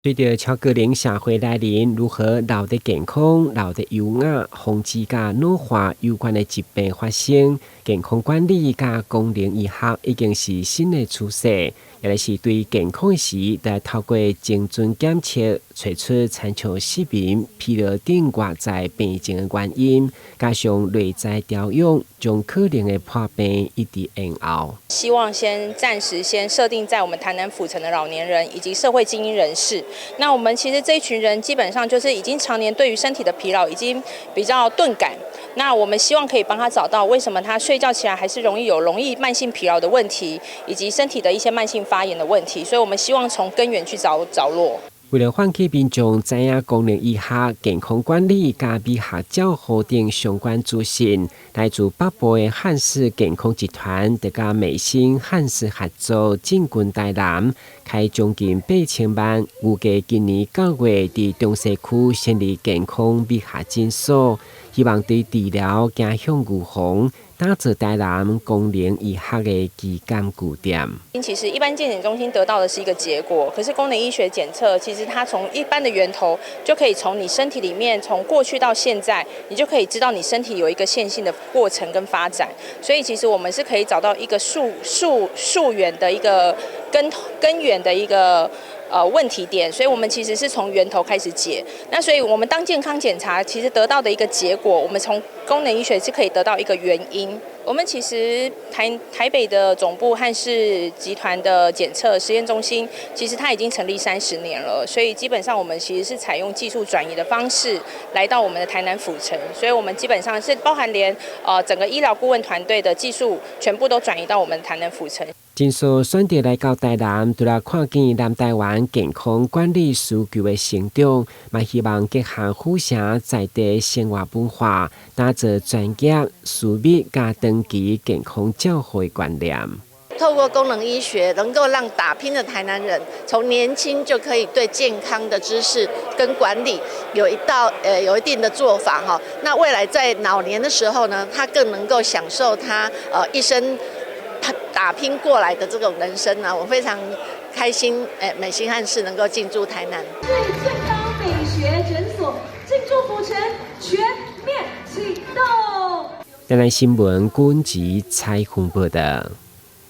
隨著超高齡社會來臨，如何老得健康、老得優雅，防止佮老化有關的疾病發生，健康管理佮功能醫學已經是新的趨勢。也是對健康時，來透過精準檢測，揣出親像失眠、疲勞等外在病症的原因，加上內在調養，將可能的破病一直延後。希望先暫時先設定在我們台南府城的老年人以及社會精英人士。那我們其實這一群人基本上就是已經常年對於身體的疲勞已經比較鈍感。那我們希望可以幫他找到為什麼他睡覺起來還是容易有容易慢性疲勞的問題，以及身體的一些慢性發炎的問題。所以我們希望從根源去著著落。為了喚起民眾知影功能醫學、健康管理、佮美學照護等相關資訊，來自北部的漢氏健康集團，就佮美心漢氏合作進軍台南，開將近8000萬，預計今年9月佇中西區設立健康美學診所，希望對治療走向預防，打造台南功能醫學的旗艦據點。其實一般健檢中心得到的是一個結果，可是功能醫學檢測，其實它從一般的源頭就可以從你身體裡面，從過去到現在，你就可以知道你身體有一個線性的過程跟發展。所以其實我們是可以找到一個溯源的一個根源的一個問題點，所以我們其實是從源頭開始解。那所以我們當健康檢查，其實得到的一個結果，我們從功能醫學是可以得到一個原因。我們其實台北的總部漢氏集團的檢測實驗中心，其實它已經成立30年了，所以基本上我們其實是採用技術轉移的方式來到我們的台南府城，所以我們基本上是包含連整個醫療顧問團隊的技術全部都轉移到我們台南府城。診所選擇來到台南，除了看見南台灣健康管理需求的成長，嘛希望結合府城在地生活文化，打造專業、私密佮長期健康照護的觀念。透過功能醫學，能夠讓打拼的台南人從年輕就可以對健康的知識跟管理有一定的做法哈。那未來在老年的時候呢，他更能夠享受他一生他打拼過來的這種人生呢，我非常開心，美心漢氏能夠進駐台南。最健康美學診所進駐府城，全面啟動。台南新聞軍籍採訪報道。